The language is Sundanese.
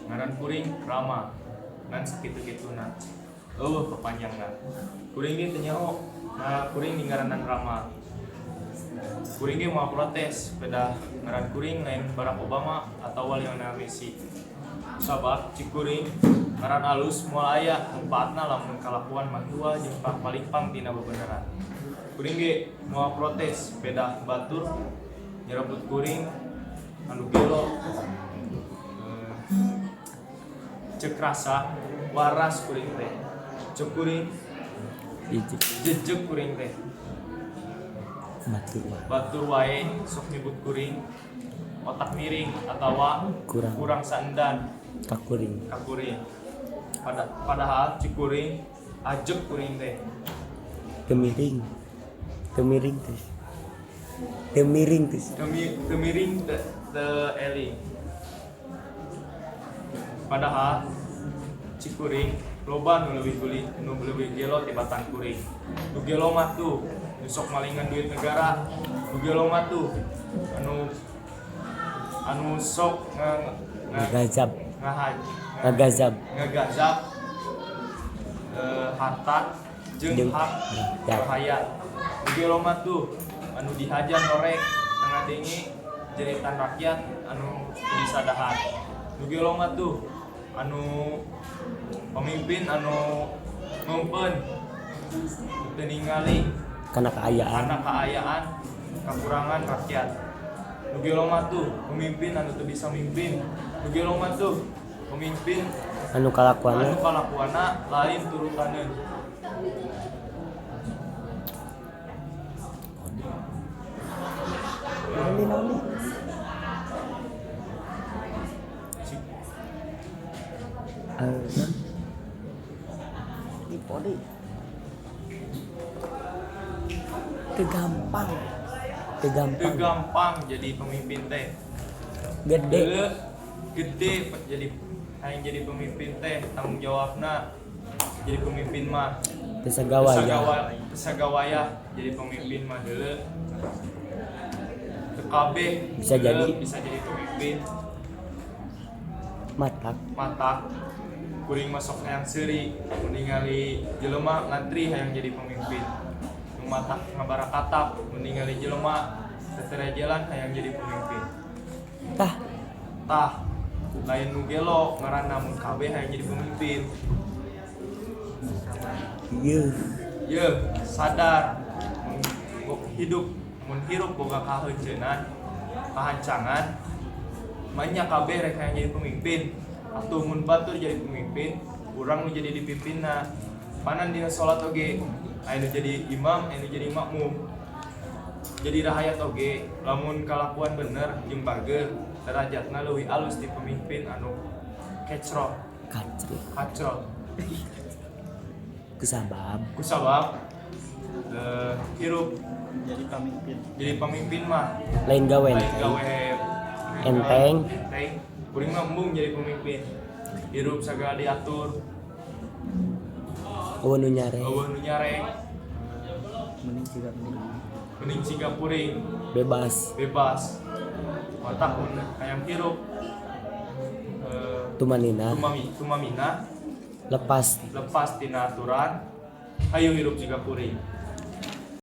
Ngaran kuring Rama, ngan sakitu-kituna. Eueuh papanjangna. Kuring ge teu nyaho, nah kuring dingaranan Rama. Kuring ge moal protes pedah ngaran kuring lain Barack Obama atawa Lionel Messi. Sabab cik kuring ngaran alus moal aya mangpaatna lamun kalakuan mahiwal jeung palingpang tina bebeneran. Kuring ge moal protes pedah batur nyerebut kuring anu gelo. Ceuk rasa waras kuring teh. Ceuk kuring jejeg kuring teh. Batur wae. Batur wae sok nyebut kuring otak miring atawa Kurang. Kurang saendan ka kuring. Ka kuring. Padahal cik kuring ajeg kuring teh. Teu miring. Teu miring teh. Teu miring teh. Teu miring teu teu eling. Padahal cik kuring loba nu leuwih guli, nu leuwih gelo tibatan kuring. Nu gelo mah tuh nu sok malingan duit negara. Nu gelo mah tuh anu anu sok nge, nge, Ngagazab. ngahaj Ngagazab. Ngagazab harta jeung Jeung hak rakyat. Rakyat. Nu gelo mah tuh anu dihajar norek tengah denge jeritan rakyat anu teu bisa dahar. Nu gelo mah tuh anu pemimpin anu ngempeun teu ningali Kana kaayaan. Kana kaayaan kekurangan rakyat. Nu gelo mah tuh pemimpin anu teu bisa mimpin. Nu gelo mah tuh pemimpin anu kalakuanna anu kalakuanna lain turutaneun. Naon naon. Cik Eh, di podi. Teu gampang. Teu Teu gampang. Gampang jadi pemimpin teh. Gede. Gede, gede jadi hayang jadi pemimpin teh tanggung jawabna jadi pemimpin mah. Teu sagawaya. Sagawaya jadi pemimpin mah deuleu. Teu kabeh Bisa deuleu jadi. Bisa jadi pemimpin. Matak. Matak kuring masuk hayang seuri mun ningali jelema ngantri hayang jadi pemimpin. Nu matak ngabarakatak mun ningali jelema tetere jalan hayang jadi pemimpin. Tah. Tah lain nu gelo ngaranna mun kabeh hayang jadi pemimpin. Yeuh. Yeuh, sadar mun hidup mun hirup boga kaheunceunan kahancangan banyak kabeh rek hayang jadi pemimpin. Atuh mun batur jadi pemimpin urang nu jadi dipimpinna. Panan dina salat oge aya nu jadi imam, aya nu jadi makmum. Jadi rahayat oge lamun kalakuan bener jeung bager derajatna leuwih alus ti pemimpin anu kecrot. Kacrot. Kacrot. Kusabab Kusabab hirup jadi pemimpin. Jadi pemimpin mah lain gawe lain gawe enteng. Enteng. Kuring mah embung jadi pemimpin, hirup sagala diatur. Eueuh nu nyare. Eueuh nu nyarek. Mending siga kuring. Mending siga kuring. Bebas. Bebas. Otak mun hayang hirup Tumanina. Tumamina. Lepas. Lepas tina aturan, ayo hirup siga kuring.